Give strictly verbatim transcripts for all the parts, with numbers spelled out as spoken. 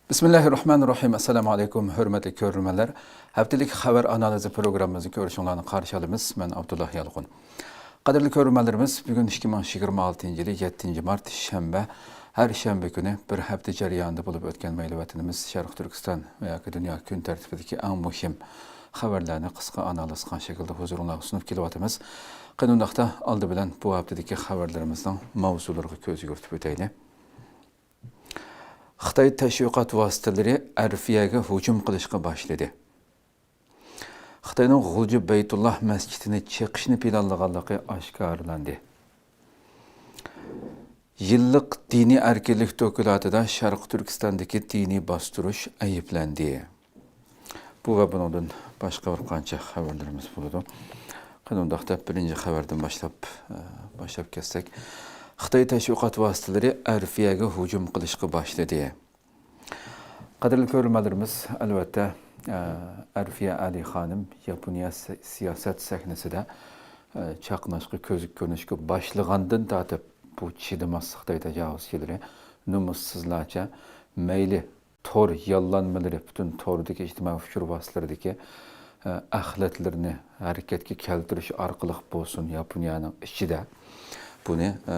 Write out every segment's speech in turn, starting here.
بىسمىللاھىررەھمانىررەھىم. ئەسسالامۇ ئەلەيكۇم، ھۆرمەتلىك كۆرۈرمەنلەر. ھەپتىلىك خەۋەر ئانالىزى پروگراممىمىزنى كۆرۈشۈڭلارنى قارشى ئالىمىز. مەن ئابدۇللا يالقۇن. قەدىرلىك كۆرۈرمەنلىرىمىز، بۈگۈن ئىككى مىڭ يىگىرمە ئالتىنچى يىلى يەتتىنچى مارت، شەنبە. ھەر شەنبە كۈنى بىر ھەپتە جەريانىدا بولۇپ ئۆتكەن مەيلى ۋەتىنىمىز شەرقىي تۈركىستان ۋە ياكى دۇنيا كۈن تەرتىپىدىكى ئەڭ مۇھىم خەۋەرلەرنى قىسقا ئانالىز قىلغان شەكىلدە ھۇزۇرۇڭلارغا سۇنۇپ كېلىۋاتىمىز. قېنى ئۇنداقتا، ئالدى بىلەن بۇ ھەپتىدىكى خەۋەرلىرىمىزنىڭ ماۋزۇلىرىغا كۆز يۈگۈرتۈپ ئۆتەيلى. خىتاي تەشۋىقات ۋاسىتىلىرى ئەرفىيەگە ھۇجۇم قىلىشقا باشلىدى. خىتاينىڭ غۇلجا بەيتۇللا مەسچىتىنى چېقىشنى پىلانلىغانلىقى ئاشكارىلاندى. يىللىق دىنىي ئەركىنلىك دوكلاتىدا شەرقىي تۈركىستاندىكى دىنىي باستۇرۇش ئەيىبلەندى. بۇ ۋە بۇنىڭدىن باشقا بىر قانچە خەۋەرلىرىمىز بولىدۇ. قېنى ئۇنداقتا بىرىنچى خەۋەردىن باشلاپ، ئە، باشلاپ كەتسەك. خىتاي تەشۋىقات ۋاسىتىلىرى ئەرفىيەگە ھۇجۇم قىلىشقا باشلىدى. قەدىرلىك كۆرۈرمەنلىرىمىز، ئەلۋەتتە، ئە، ئەرفىيە ئەلى خانىم ياپونىيە سى-، سىياسەت سەھنىسىدە، ئە، چاقناشقا كۆزگە كۆرۈنۈشكە باشلىغاندىن تارتىپ، بۇ چىدىماسلىق خىتاي تاجاۋۇزچىلىرى نومۇسسىزلارچە مەيلى تور ياللانمىلىرى، پۈتۈن توردىكى ئىجتىمائىي ئۇچۇر ۋاسىتىلىرىدىكى، ئە، ئەخلەتلىرىنى ھەرىكەتكە كەلتۈرۈش ئارقىلىق بولسۇن، ياپونىيەنىڭ ئىچىدە بۇنى، ئە،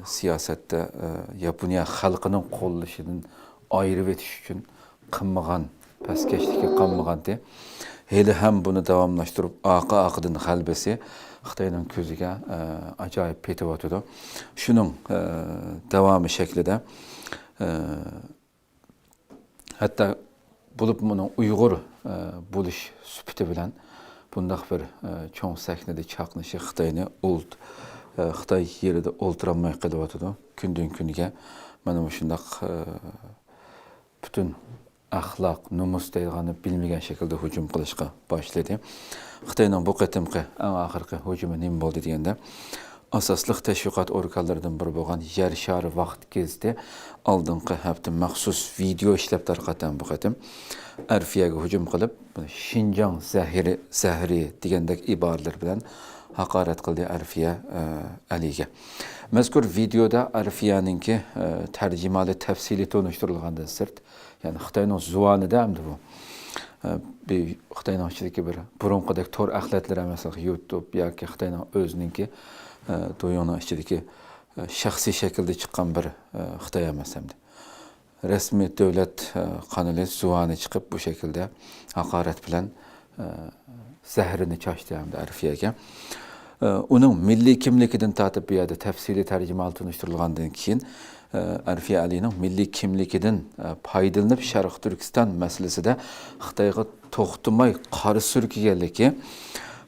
سىياسەتتە، ئە، ياپونىيە خەلقىنىڭ قوللىشىدىن ئايرىۋېتىش ئۈچۈن قىلمىغان، پەسكەشلىكى قالمىغانتى. ھېلىھەم بۇنى داۋاملاشتۇرۇپ، ئارقا-ئارقىدىن غەلىبىسى خىتاينىڭ كۆزىگە، ئە، ئاجايىپ پېتىۋاتىدۇ. شۇنىڭ، ئە، داۋامى شەكلىدە، ئە، ھەتتا بولۇپمۇ ئۇنىڭ ئۇيغۇر، ئە، بولۇش سۈپىتى بىلەن بۇنداق بىر، ئە، چوڭ سەھنىدە چاقنىشى خىتاينى ئولت-، ئە، خىتاي يېرىدە ئولتۇرالماي قېلىۋاتىدۇ. كۈندىن-كۈنگە مانا مۇشۇنداق، ئە، پۈتۈن ئەخلاق، نومۇس دەيدىغاننى بىلمىگەن شەكىلدە ھۇجۇم قىلىشقا باشلىدى. خىتاينىڭ بۇ قېتىمقى ئەڭ ئاخىرقى ھۇجۇمى نېمە بولدى دېگەندە، ئاساسلىق تەشۋىقات ئورگانلىرىدىن بىرى بولغان يەر شارى ۋاقىت گېزىتى ئالدىنقى ھەپتە مەخسۇس ۋىدېئو ئىشلەپ تارقاتتى بۇ قېتىم. ئەرفىيەگە ھۇجۇم قىلىپ، بۇنى شىنجاڭ زەھىرى، زەھىرى دېگەندەك ئىبارىلەر بىلەن ھاقارەت قىلدى ئەرفىيە، ئە، ئەلىگە. مەزكۇر ۋىدېئودا ئەرفىيەنىڭكى، ئە، تەرجىمىھالى تەپسىلىي تونۇشتۇرۇلغاندىن سىرت، يەنى خىتاينىڭ زۇۋانىدا ئەمدى بۇ، ئە، بىر خىتاينىڭ ئىچىدىكى بىر بۇرۇنقىدەك تور ئەخلەتلىرى ئەمەس، يۇتۇب ياكى خىتاينىڭ ئۆزىنىڭكى، ئە، دويۇڭنىڭ ئىچىدىكى، ئە، شەخسىي شەكىلدە چىققان بىر، ئە، خىتاي ئەمەس ئەمدى. رەسمىي دۆلەت، ئە، قانىلى زۇۋانى چىقىپ، بۇ شەكىلدە ھاقارەت بىلەن، ئە، زەھىرىنى چاچتى ھەمدە ئەرفىيەگە. ئە، ئۇنىڭ مىللىي كىملىكىدىن تارتىپ بۇ يەردە تەپسىلىي تەرجىمىھال تونۇشتۇرۇلغاندىن كېيىن، ئە، ئەرفىيە ئەلىنىڭ مىللىي كىملىكىدىن، ئە، پايدىلىنىپ شەرقىي تۈركىستان مەسىلىسىدە خىتايغا توختىماي قارا سۈركىگەنلىكى،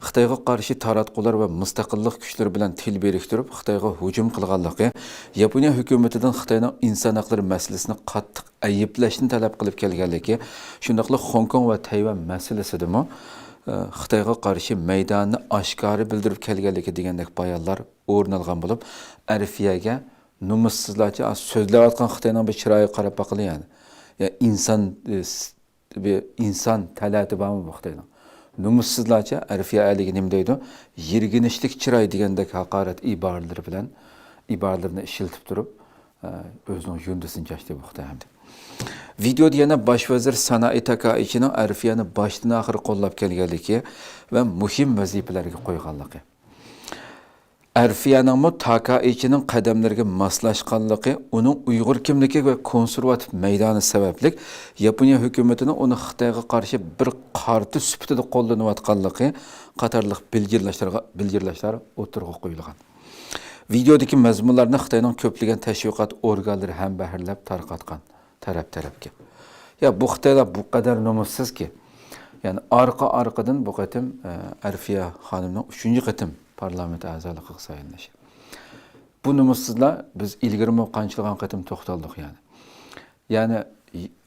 خىتايغا قارشى تاراتقۇلار ۋە مۇستەقىللىق كۈچلىرى بىلەن تىل بىرىكتۈرۈپ، خىتايغا ھۇجۇم قىلغانلىقى، ياپونىيە ھۆكۈمىتىدىن خىتاينىڭ ئىنسان ھەقلىرى مەسىلىسىنى قاتتىق ئەيىبلەشنى تەلەپ قىلىپ كەلگەنلىكى، شۇنداقلا خوڭكوڭ ۋە تەيۋەن مەسىلىسىدىمۇ، ئە، خىتايغا قارشى مەيدانىنى ئاشكارا بىلدۈرۈپ كەلگەنلىكى دېگەندەك بايانلار ئورۇن ئالغان بولۇپ، ئەرفىيەگە نومۇسسىزلارچە سۆزلەۋاتقان خىتاينىڭ بىر چىرايىغا قاراپ باقىلى يەنى. يا ئىنسان، ئە، س-، بىر ئىنسان تەلەتى بارمۇ بۇ خىتاينىڭ؟ نومۇسسىزلارچە ئەرفىيە ئەلىگە نېمە دەيدۇ؟ يىرگىنچلىك چىراي دېگەندەك ھاقارەت ئىبارىلىرى بىلەن، ئىبارىلىرىنى ئىشلىتىپ تۇرۇپ، ئە، ئۆزىنىڭ يۇندىسىنى چاچتى بۇ خىتاي ھەمدە. ۋىدېئودا يەنە باش ۋەزىر سانائى تاكائىچىنىڭ ئەرفىيەنى باشتىن ئاخىر قوللاپ كەلگەنلىكى ۋە مۇھىم ۋەزىپىلەرگە قويغانلىقى. ئەرفىيەنىڭمۇ تاكائىچىنىڭ قەدەملىرىگە ماسلاشقانلىقى، ئۇنىڭ ئۇيغۇر كىملىكى ۋە كونسېرۋاتىپ مەيدانى سەۋەبلىك ياپونىيە ھۆكۈمىتىنىڭ ئۇنى خىتايغا قارشى بىر قارتى سۈپىتىدە قوللىنىۋاتقانلىقى قاتارلىق بىلگىرلەشلەرگە، بىلگىرلەشلەر ئوتتۇرىغا قويۇلغان. ۋىدېئودىكى مەزمۇنلارنى خىتاينىڭ كۆپلىگەن تەشۋىقات ئورگانلىرى ھەمبەھىرلەپ تارقاتقان تەرەپ-تەرەپكە. يا، بۇ خىتايلار بۇ قەدەر نومۇسسىزكى، يەنى ئارقا-ئارقىدىن بۇ قېتىم، ئە، ئەرفىيە خانىمنىڭ ئۈچىنچى قېتىم پارلامېنت ئەزالىقىغا سايلىنىشى. بۇ نومۇسسىزلار، بىز ئىلگىرىمۇ قانچىلىغان قېتىم توختالدۇق، يەنى. يەنى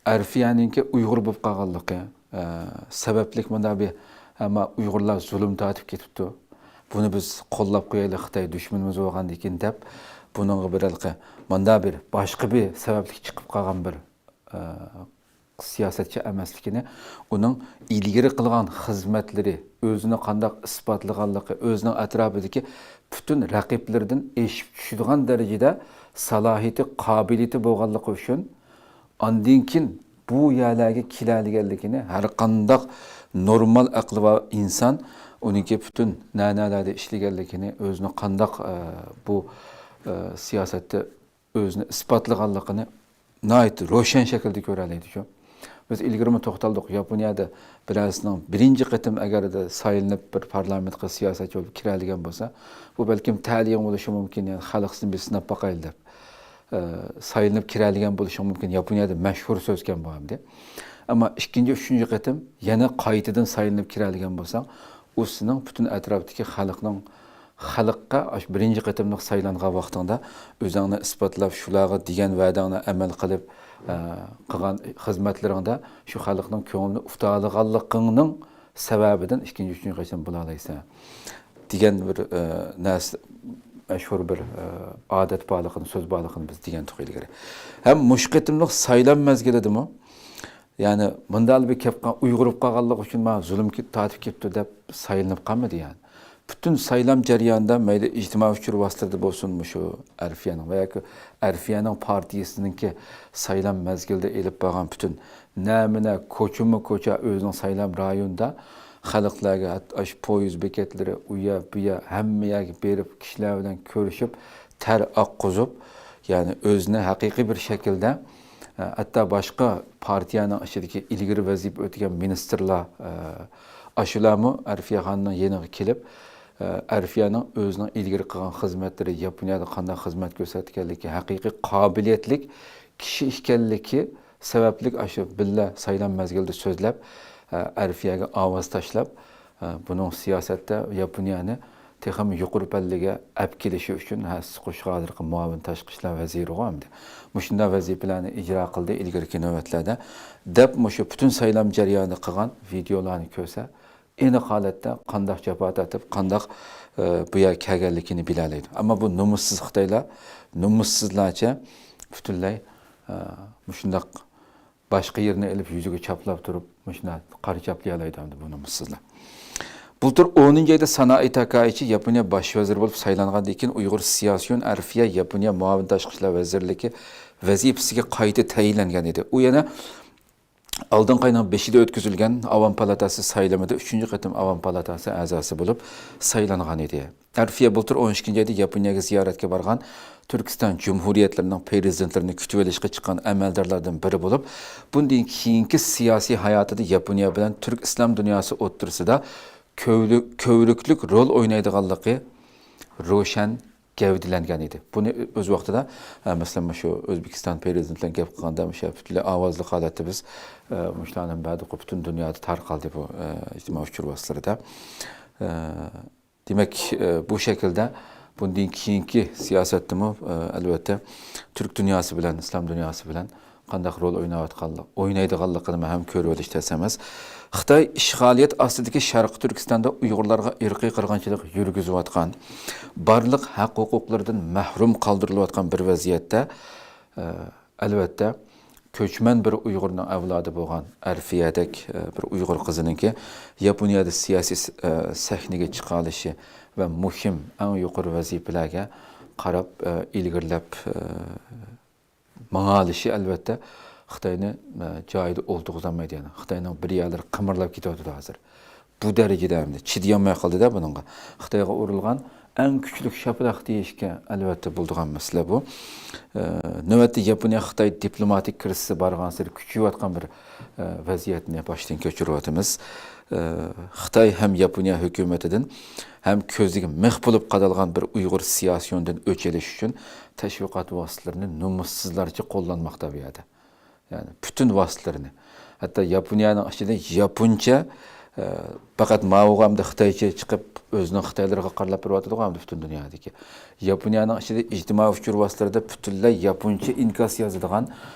ئەرفىيەنىڭكى ئۇيغۇر بولۇپ قالغانلىقى، ئە، سەۋەبلىك مۇنداق بىر، ئەمما ئۇيغۇرلار زۇلۇم تارتىپ كېتىپتۇ. بۇنى بىز قوللاپ قويايلى، خىتاي دۈشمىنىمىز بولغاندىن كېيىن دەپ، بۇنىڭغا بىر ھېلىقى مۇنداق بىر باشقا بىر سەۋەبلىك چىقىپ قالغان بىر، ئە، سىياسەتچى ئەمەسلىكىنى، ئۇنىڭ ئىلگىرى قىلغان خىزمەتلىرى، ئۆزىنى قانداق ئىسپاتلىغانلىقى، ئۆزىنىڭ ئەتراپىدىكى پۈتۈن رەقىبلىرىدىن ئېشىپ چۈشىدىغان دەرىجىدە سالاھىيىتى، قابىلىيىتى بولغانلىقى ئۈچۈن، ئاندىن كېيىن بۇ يەرلەرگە كېلەلىگەنلىكىنى ھەر قانداق نورمال ئەقلى بار ئىنسان ئۇنىڭكى پۈتۈن نەنەلەردە ئىشلىگەنلىكىنى، ئۆزىنى قانداق، ئە، بۇ، ئە، سىياسەتتە ئۆزىنى ئىسپاتلىغانلىقىنى ناھايىتى روشەن شەكىلدە كۆرەلەيدۇ شۇ. بىز ئىلگىرىمۇ توختالدۇق، ياپونىيەدە بىرەرسىنىڭ بىرىنچى قېتىم ئەگەردە سايلىنىپ بىر پارلامېنتقا سىياسەتچى بولۇپ كىرەلىگەن بولسا، بۇ بەلكىم تەلىيىڭ بولۇشى مۇمكىن، يەنى خەلق سىزنى بىر سىناپ باقايلى دەپ، ئە، سايلىنىپ كىرەلىگەن بولۇشى مۇمكىن. ياپونىيەدە مەشھۇر سۆزكەن بۇ ئەمدى. ئەمما ئىككىنچى، ئۈچىنچى قېتىم يەنە قايتىدىن سايلىنىپ كىرەلىگەن بولساڭ، ئۇ سېنىڭ پۈتۈن ئەتراپتىكى خەلقنىڭ، خەلققە ئاشۇ بىرىنچى قېتىملىق سايلانغان ۋاقتىڭدا ئۆزۈڭنى ئىسپاتلاپ، شۇلارغا دېگەن ۋەدەڭنى ئەمەل قىلىپ، ئە، قىلغان خىزمەتلىرىڭدە شۇ خەلقنىڭ كۆڭلىنى ئۇتالىغانلىقىڭنىڭ سەۋەبىدىن ئىككىنچى، ئۈچىنچى قېتىم بولالايسەن دېگەن بىر، ئە، نەرسە، مەشھۇر بىر، ئە، ئادەت بارلىقىنى، سۆز بارلىقىنى بىز دېگەنتۇق ئىلگىرى. ھەم مۇشۇ قېتىملىق سايلام مەزگىلىدىمۇ، يەنى مۇنداق بىر كەپ قال-، ئۇيغۇر بولۇپ قالغانلىقى ئۈچۈن ماڭا زۇلۇم كېپ-، تارتىپ كېپتۇ دەپ سايلىنىپ قالمىدى يەنى. پۈتۈن سايلام جەريانىدا مەيلى ئىجتىمائىي ئۇچۇر ۋاسىتىلىرىدە بولسۇن، مۇشۇ ئەرفىيەنىڭ ۋە ياكى ئەرفىيەنىڭ پارتىيىسىنىڭكى سايلام مەزگىلىدە ئېلىپ بارغان پۈتۈن نەمۇنە كوچىمۇ كوچا ئۆزىنىڭ سايلام رايونىدا خەلقلەرگە، ھەتتا ئاشۇ پويىز بېكەتلىرى، ئۇ يەر، بۇ يەر، ھەممە يەرگە بېرىپ، كىشىلەر بىلەن كۆرۈشۈپ، تەر ئاققۇزۇپ، يەنى ئۆزىنى ھەقىقىي بىر شەكىلدە، ھەتتا باشقا پارتىيەنىڭ ئىچىدىكى ئىلگىرى ۋەزىپە ئۆتىگەن مىنىستىرلار، ئاشۇلارمۇ ئەرفىيە خاننىڭ يېنىغا كېلىپ، ئەرفىيەنىڭ ئۆزىنىڭ ئىلگىرى قىلغان خىزمەتلىرى، ياپونىيەدە قانداق خىزمەت كۆرسەتكەنلىكى، ھەقىقىي قابىلىيەتلىك كىشى ئىكەنلىكى سەۋەبلىك ئاشۇ بىللە سايلام مەزگىلىدە سۆزلەپ، ئە، ئەرفىيەگە ئاۋاز تاشلاپ، ئە، بۇنىڭ سىياسەتتە ياپونىيەنى تېخىمۇ يۇقىرى پەللىگە ئەپ كېلىشى ئۈچۈن ھەسسە قوشۇشقا ھازىرقى مۇئاۋىن تاشقى ئىشلار ۋەزىرىغۇ ئەمدى مۇشۇنداق ۋەزىپىلەرنى ئىجرا قىلدى ئىلگىرىكى نۆۋەتلەردە، دەپ مۇشۇ پۈتۈن سايلام جەريانىدا قىلغان ۋىدېئولارنى كۆرسە، ئېنىق ھالەتتە قانداق جاپا تارتىپ، قانداق، ئە، بۇ يەرگە كەلگەنلىكىنى بىلەلەيدۇ. ئەمما بۇ نومۇسسىز خىتايلار، نومۇسسىزلارچە پۈتۈنلەي، ئە، مۇشۇنداق باشقا يېرىنى ئېلىپ يۈزىگە چاپلاپ تۇرۇپ، مۇشۇنداق قارا چاپلىيالايدۇ ئەمدى بۇ نومۇسسىزلار. بۇلتۇر ئونىنچى ئايدا سانائى تاكائىچى ياپونىيە باش ۋەزىرى بولۇپ سايلانغاندىن كېيىن، ئۇيغۇر سىياسىيون ئەرفىيە ياپونىيە مۇئاۋىن تاشقى ئىشلار ۋەزىرلىكى ۋەزىپىسىگە قايتا تەيىنلەنگەن ئىدى. ئۇ يەنە ئالدىنقى ئاينىڭ بېشىدا ئۆتكۈزۈلگەن ئاۋام پالاتاسى سايلىمىدا ئۈچىنچى قېتىم ئاۋام پالاتاسى ئەزاسى بولۇپ سايلانغان ئىدى. ئەرفىيە بۇلتۇر ئون ئىككىنچى ئايدا ياپونىيەگە زىيارەتكە بارغان تۈركىستان جۇمھۇرىيەتلىرىنىڭ پىرېزىدېنتلىرىنى كۈتۈۋېلىشقا چىققان ئەمەلدارلاردىن بىرى بولۇپ، بۇندىن كېيىنكى سىياسىي ھاياتىدا ياپونىيە بىلەن تۈرك ئىسلام دۇنياسى ئوتتۇرىسىدا كۆۋلۈ-، كۆۋرۈكلۈك رول ئوينايدىغانلىقى روشەن گەۋدىلەنگەن ئىدى. بۇنى ئۆز ۋاقتىدا، ئە، مەسىلەن، مۇشۇ ئۆزبېكىستان پىرېزىدېنتى بىلەن گەپ قىلغاندا، مۇشۇ پۈتۈنلەي ئاۋازلىق ھالەتتە بىز، ئە، مۇشۇلارنىڭ بەدىقى پۈتۈن دۇنيادا تارقالدى بۇ، ئە، ئىجتىمائىي ئۇچۇر ۋاسىتىلىرىدە. ئە، دېمەك، ئە، بۇ شەكىلدە بۇندىن كېيىنكى سىياسەتتىمۇ، ئە، ئەلۋەتتە، تۈرك دۇنياسى بىلەن، ئىسلام دۇنياسى بىلەن قانداق رول ئويناۋاتقانلىق-، ئوينايدىغانلىقىنى ھەم كۆرۈۋېلىش تەس ئەمەس. خىتاي ئىشغالىيەت ئاستىدىكى شەرقىي تۈركىستاندا ئۇيغۇرلارغا ئىرقىي قىرغىنچىلىق يۈرگۈزۈۋاتقان، بارلىق ھەق-ھوقۇقلىرىدىن مەھرۇم قالدۇرۇلۇۋاتقان بىر ۋەزىيەتتە، ئە، ئەلۋەتتە، كۆچمەن بىر ئۇيغۇرنىڭ ئەۋلادى بولغان ئەرفىيەدەك، ئە، بىر ئۇيغۇر قىزىنىڭكى ياپونىيەدە سىياسىي س-، ئە، سەھنىگە چىقالىشى ۋە مۇھىم، ئەڭ يۇقىرى ۋەزىپىلەرگە قاراپ، ئە، ئىلگىرىلەپ، ئە، ماڭالىشى، ئەلۋەتتە، خىتاينى، ئە، جايىدا ئولتۇرغۇزالمايدۇ. يەنى خىتاينىڭ بىر يەرلىرى قىمىرلاپ كېتىۋاتىدۇ ھازىر. بۇ دەرىجىدە ئەمدى چىدىيالماي قالدى-دە بۇنىڭغا. خىتايغا ئۇرۇلغان ئەڭ كۈچلۈك شاپىلاق دېيىشكە، ئەلۋەتتە، بولىدىغان مەسىلە بۇ. ئە، نۆۋەتتە ياپونىيە-خىتاي دىپلوماتىك كىرىزىسى بارغانسېرى كۈچىيىۋاتقان بىر، ئە، ۋەزىيەتنى باشتىن كەچۈرۈۋاتىمىز. ئە، خىتاي ھەم ياپونىيە ھۆكۈمىتىدىن ھەم كۆزىگە مىخ بولۇپ قادالغان بىر ئۇيغۇر سىياسىيونىدىن ئۆچ ئېلىش ئۈچۈن تەشۋىقات ۋاسىتىلىرىنى نومۇسسىزلارچە قوللانماقتا بۇ يەردە. يەنى پۈتۈن ۋاسىتىلىرىنى. ھەتتا ياپونىيەنىڭ ئىچىدە ياپونچە، ئە، پەقەت ماۋۇغا ئەمدى خىتايچە چىقىپ، ئۆزىنىڭ خىتايلىرىغا قارىلاپ بېرىۋاتىدىغۇ ئەمدى پۈتۈن دۇنيادىكى. ياپونىيەنىڭ ئىچىدە ئىجتىمائىي ئۇچۇر ۋاسىتىلىرىدا پۈتۈنلەي ياپونچە ئىنكاس يازىدىغان،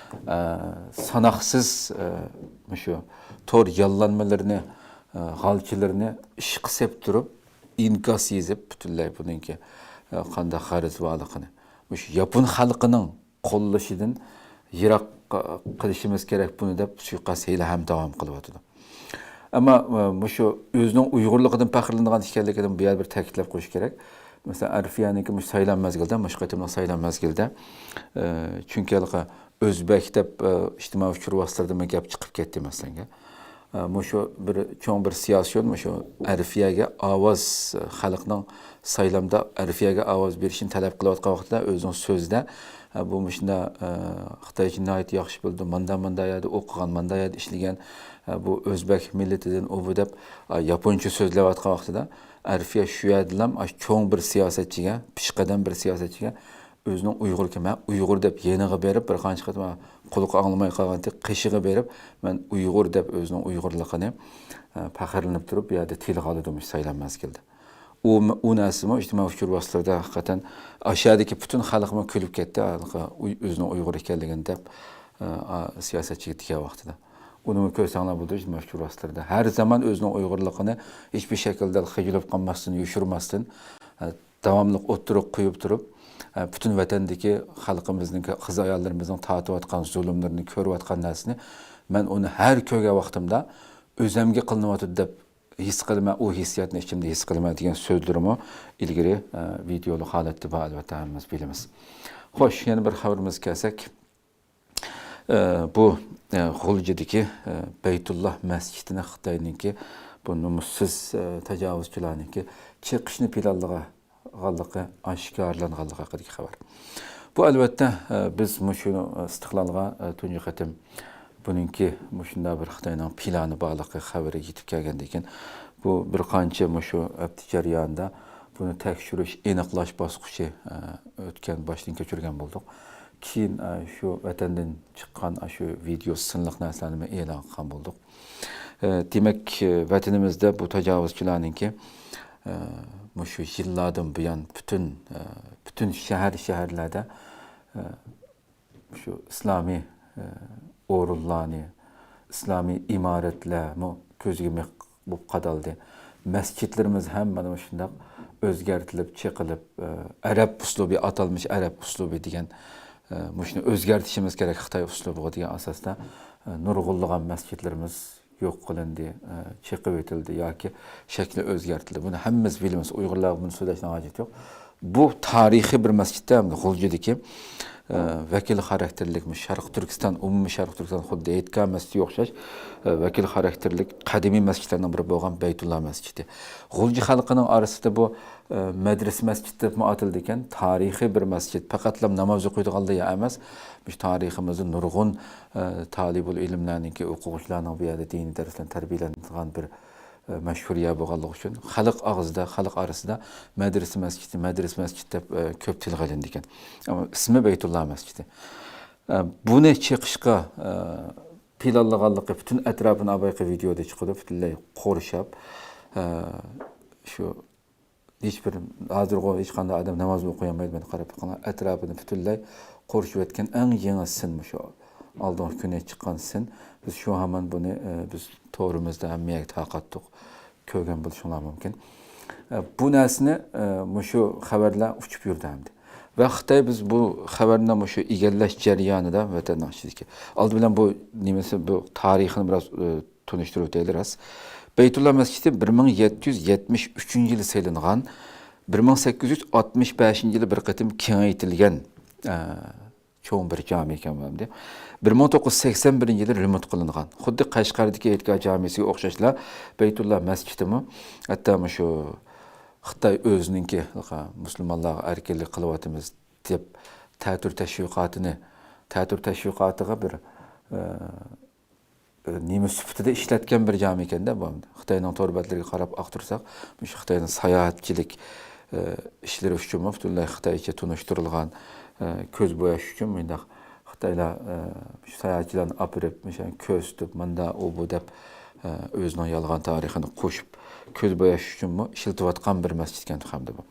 ئە، ساناقسىز، ئە، مۇشۇ تور ياللانمىلىرىنى، ئە، غالچىلىرىنى ئىشقا سېپتۇرۇپ، ئىنكاس يېزىپ، پۈتۈنلەي بۇنىڭكى، ئە، قانداق غەرىزى بارلىقىنى، مۇشۇ ياپون خەلقىنىڭ قوللىشىدىن يىراق قىلىشىمىز كېرەك بۇنى دەپ سۇيىقەست ھەيلە ھەم داۋام قىلىۋاتىدۇ. ئەمما، ئە، مۇشۇ ئۆزىنىڭ ئۇيغۇرلۇقىدىن پەخىرلىنىدىغان ئىكەنلىكىدىن بۇ يەردە بىر تەكىتلەپ قويۇش كېرەك. مەسىلەن، ئەرفىيەنىڭكى مۇشۇ سايلام مەزگىلىدە، مۇشۇ قېتىملىق سايلام مەزگىلىدە، ئە، چۈنكى ھېلىقى ئۆزبەك دەپ، ئە، ئىجتىمائىي ئۇچۇر ۋاسىتىلىرىدىمۇ گەپ چىقىپ كەتتى، مەسىلەن. ئە، مۇشۇ بىر چوڭ بىر سىياسىيون مۇشۇ ئەرفىيەگە ئاۋاز، خەلقنىڭ سايلامدا ئەرفىيەگە ئاۋاز بېرىشىنى تەلەپ قىلىۋاتقان ۋاقتىدا ئۆزىنىڭ سۆزىدە، ئە، بۇ مۇشۇنداق، ئە، خىتايچە ناھايىتى ياخشى بىلىدۇ، ماندا، ماندا يەردە ئوقۇغان، ماندا يەردە ئىشلىگەن، ئە، بۇ ئۆزبەك مىللىتىدىن ئۇ بۇ دەپ، ئە، ياپونچە سۆزلەۋاتقان ۋاقتىدا ئەرفىيە شۇ يەردىلا، ئە، چوڭ بىر سىياسەتچىگە، پېشقەدەم بىر سىياسەتچىگە ئۆزىنىڭ ئۇيغۇر ئىكەن، مەن ئۇيغۇر دەپ يېنىغا بېرىپ، بىر قانچە قېتىم قۇلىقى ئاڭلىماي قالغانتى، قېشىغا بېرىپ، مەن ئۇيغۇر دەپ ئۆزىنىڭ ئۇيغۇرلۇقىنى، ئە، پەخىرلىنىپ تۇرۇپ، بۇ يەردە تىلغا ئالىدۇ مۇشۇ سايلام مەزگىلىدە. ئۇ، ئۇ نەرسىمۇ ئىجتىمائىي ئۇچۇر ۋاسىتىلىرىدا ھەقىقەتەن ئاشۇ يەردىكى پۈتۈن خەلقمۇ كۈلۈپ كەتتى، ھېلىقى ئۇي-، ئۆزىنىڭ ئۇيغۇر ئىكەنلىكىنى دەپ، ئە، ئا، سىياسەتچىگە دېگەن ۋاقتىدا. ئۇنىمۇ كۆرسەڭلار بولىدۇ، ئىجتىمائىي ئۇچۇر ۋاسىتىلىرىدا. ھەر زامان ئۆزىنىڭ ئۇيغۇرلۇقىنى ھېچبىر شەكىلدە خىجىللىنىپ قالماستىن، يوشۇرماستىن، ئە، داۋاملىق ئوتتۇرىغا قويۇپ تۇرۇپ، ئە، پۈتۈن ۋەتەندىكى خەلقىمىزنىڭ، قىزىياللىرىمىزنىڭ تارتىۋاتقان زۇلۇملىرىنى، كۆرۈۋاتقان نەرسىنى مەن ئۇنى ھەر كۆرگەن ۋاقتىمدا ئۆزۈمگە قىلىنىۋاتىدۇ دەپ ھېس قىلىمەن، ئۇ ھېسسىياتنى ئىچىمدە ھېس قىلىمەن دېگەن سۆزلىرىمۇ ئىلگىرى، ئە، ۋىدېئولۇق ھالەتتە بار، ئەلۋەتتە، ھەممىمىز بىلىمىز. خوش، يەنە بىر خەۋىرىمىزگە كەلسەك، ئە، بۇ، ئە، غۇلجىدىكى، ئە، بەيتۇللا مەسچىتىنى خىتاينىڭكى بۇ نومۇسسىز، ئە، تاجاۋۇزچىلارنىڭكى چېقىشنى پىلانلىغانلىقى ئاشكارىلانغانلىقى ھەققىدىكى خەۋەر. بۇ، ئەلۋەتتە، ئە، بىز مۇشۇ ئىستىقلالغا، ئە، تۇنجى قېتىم بۇنىڭكى مۇشۇنداق بىر خىتاينىڭ پىلانى بارلىقى خەۋىرى يېتىپ كەلگەندىن كېيىن، بۇ بىر قانچە مۇشۇ ھەپتە جەريانىدا بۇنى تەكشۈرۈش، ئېنىقلاش باسقۇچى، ئە، ئۆتكەن، باشتىن كەچۈرگەن بولدۇق. كېيىن، ئە، شۇ ۋەتەندىن چىققان، ئە، شۇ ۋىدېئو سىنلىق نەرسىلەرنىمۇ ئېلان قىلغان بولدۇق. ئە، دېمەك، ئە، ۋەتىنىمىزدە بۇ تاجاۋۇزچىلارنىڭكى، ئە، مۇشۇ يىللاردىن بۇيان پۈتۈن، ئە، پۈتۈن شەھەر، شەھەرلەردە، ئە، شۇ ئىسلامىي، ئە، ئورۇنلارنى، ئىسلامىي ئىمارەتلەرمۇ كۆزگە مىخ بولۇپ قادالدى. مەسچىتلىرىمىز ھەم مانا مۇشۇنداق ئۆزگەرتىلىپ، چېقىلىپ، ئە، ئەرەب ئۇسلۇبى، ئاتالمىش ئەرەب ئۇسلۇبى دېگەن، ئە، مۇشۇنى ئۆزگەرتىشىمىز كېرەك خىتاي ئۇسلۇبىغا دېگەن ئاساستا، ئە، نۇرغۇنلىغان مەسچىتلىرىمىز يوق قىلىندى، ئە، چېقىۋېتىلدى ياكى شەكلى ئۆزگەرتىلدى. بۇنى ھەممىمىز بىلىمىز. ئۇيغۇرلارغا بۇنى سۆزلەشنىڭ ھاجىتى يوق. بۇ تارىخىي بىر مەسچىتتە، غۇلجىدىكى، ئە، ۋەكىل خاراكتېرلىك، شەرقىي تۈركىستان، ئومۇمىي شەرقىي تۈركىستان خۇددى ھېيتگاھ مەسچىتىگە ئوخشاش، ئە، ۋەكىل خاراكتېرلىك قەدىمىي مەسچىتلەرنىڭ بىرى بولغان بەيتۇللا مەسچىتى. غۇلجا خەلقىنىڭ ئارىسىدا بۇ، ئە، مەدرىسە مەسچىت دەپمۇ ئاتىلىدىكەن. تارىخىي بىر مەسچىت. پەقەتلا ناماز ئوقۇيدىغانلا يا ئەمەس، مۇشۇ تارىخىمىزدا نۇرغۇن، ئە، تالىبۇل ئىلىملەرنىڭكى، ئوقۇغۇچىلارنىڭ بۇ يەردە دىنىي دەرسلەرنى تەربىيەلەنگەن بىر، ئە، مەشھۇر يەر بولغانلىقى ئۈچۈن خەلق ئاغزىدا، خەلق ئارىسىدا مەدرىسە مەسچىتى، مەدرىسە مەسچىتى دەپ، ئە، كۆپ تىلغا ئېلىنىدىكەن. ئەمما ئىسمى بەيتۇللا مەسچىتى. ئە، بۇنى چېقىشقا، ئە، پىلانلىغانلىقى پۈتۈن ئەتراپىنى، ئاۋۋالقى ۋىدېئودا چىقىدۇ، پۈتۈنلەي قورشاپ، ئە، شۇ ھېچبىر، ھازىرغۇ ھېچقانداق ئادەم ناماز ئوقۇيالمايدۇ، مانا قاراپ بېقىڭلار، ئەتراپىنى پۈتۈنلەي قورشىۋەتكەن ئەڭ يېڭى سىن مۇشۇ. ئالدىنقى كۈنى چىققان سىن. بىز شۇ ھامان بۇنى، ئە، بىز تورىمىزدا ھەممە يەرگە تارقاتتۇق. كۆرگەن بولۇشۇڭلار مۇمكىن. ئە، بۇ نەرسىنى، ئە، مۇشۇ خەۋەرلەر ئۇچۇپ يۈردى ئەمدى. ۋە خىتاي بىز بۇ خەۋەرنى مۇشۇ ئىگىلەش جەريانىدا ۋەتەننىڭ ئىچىدىكى. ئالدى بىلەن بۇ نېمىسى، بۇ تارىخىنى بىراز، ئە، تونۇشتۇرۇپ ئۆتەيلى راست. بەيتۇللا مەسچىتى بىر مىڭ يەتتە يۈز يەتمىش ئۈچىنچى يىلى سېلىنغان، بىر مىڭ سەككىز يۈز ئاتمىش بەشىنچى يىلى بىر قېتىم كېڭەيتىلگەن، ئە، چوڭ بىر جامى ئىكەن بۇ ئەمدى. بىر مىڭ توققۇز يۈز سەكسەن بىرىنچى يىلى رېمونت قىلىنغان. خۇددى قەشقەردىكى ھېيتگاھ جامىسىگە ئوخشاشلا بەيتۇللا مەسچىتىمۇ ھەتتا مۇشۇ خىتاي ئۆزىنىڭكى مۇسۇلمانلارغا ئەركىنلىك قىلىۋاتىمىز دەپ تەتۈر تەشۋىقاتىنى، تەتۈر تەشۋىقاتىغا بىر، ئە، نېمە سۈپىتىدە ئىشلەتكەن بىر جامى ئىكەندە بۇ. خىتاينىڭ تور بەتلىرىگە قاراپ ئاختۇرساق، مۇشۇ خىتاينىڭ ساياھەتچىلىك، ئە، ئىشلىرى ئۈچۈنمۇ پۈتۈنلەي خىتايچە تونۇشتۇرۇلغان، ئە، كۆز بوياش ئۈچۈن مۇنداق خىتايلار، ئە، مۇشۇ ساياھەتچىلەرنى ئاپىرىپ، مۇشۇ كۆرسىتىپ، ماندا ئۇ بۇ دەپ، ئە، ئۆزىنىڭ يالغان تارىخىنى قوشۇپ، كۆز بوياش ئۈچۈنمۇ ئىشلىتىۋاتقان بىر مەسچىت ئىكەن تېخى ئەمدى بۇ.